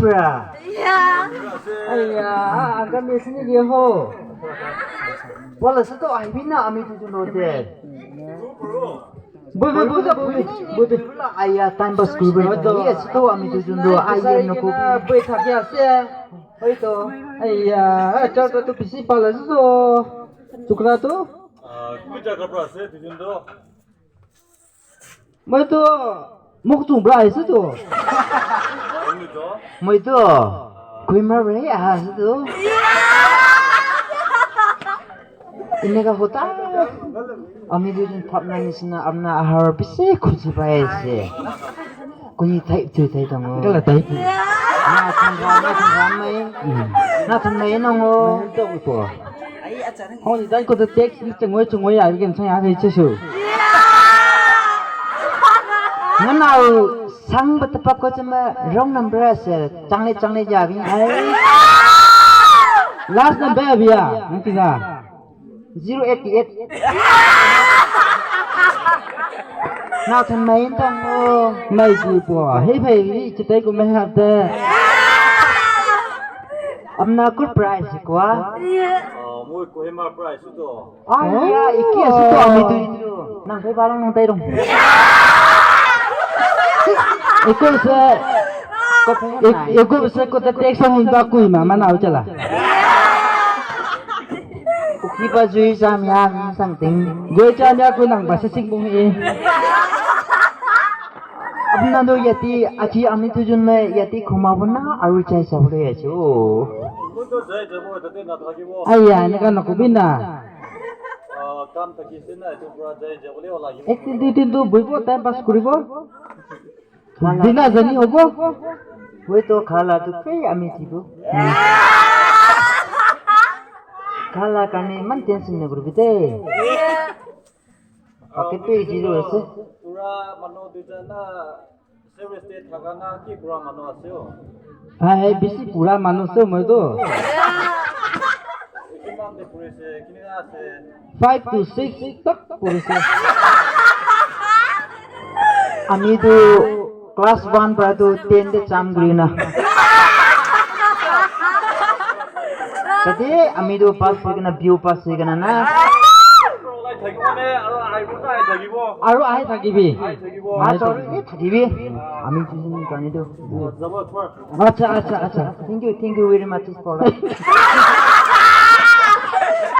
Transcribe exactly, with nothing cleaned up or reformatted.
Bra. Aya, agami sini dia ho. Wala sato ahibina ami tu tu no de. Bui bui bui bui bui bui. Aya time pass kuri bui. Yes to ami tu tu no aya no ko. Bui thaki ase. Hoi to. Aya, acha to tu bisi pala so. Chukra to. Ah, kucha kapra ase tu tu no. Moi tu mok tu bra ase tu. Moi tu Kohima bra hi aha ase tu. Eneka hota. Ami duijun bhabna nisina apna ahar bishi khushi pai ase. Kuni thai tu thai tango. Kala thai tu. Na thang na thang mai. Na thang mai nongo. Hon dan ko text ni chengoi chengoi ya gen chang ya ve che su. Nana u sang ba tapa ko chama wrong number ase. Changle changle ja bi. Last number abia. Nanti ga. Zero eight eight. Na than mai tang o. Mai ji po. Hei phai ri chitai ko mai hab de. Amna kur price kwa. Ah, moi Kohima price to. Aya, iki ase to ami tu itu. Nang phai balang nang tai rong. Eko se. Eko se ko ta text ang ba kui ma mana u chala. Uki pa jui sa mi ang sang ting. Goi cha nya ku nang ba se sing bung e. Apna do yati aji ami tu jun me yati khuma bona aru chai sa bole ajo. Aya, eneka nokobi na. Ek din, dui din tu bohibo, time pass koribo. Dina jani hobo. Hoi to khala tu kei ami thibo. Khala karne iman tension nokoribi de. Pocket tu easy ase. Pura manu duita na. Service te thaka na ki pura manu ase o? Hai, hai, bishi pura manu ase moi tu. Kiman te puri ase, kineka ase? Five to six tak puri ase. Ami tu class one para tu ten te jam kuri na. Tate ami tu pass kuri kena B U pass kuri kena na. Aru ahi thakibi. Ahi thakibi. Ami tuijon karne tu. Acha, acha, acha. Thank you, thank you very much for that.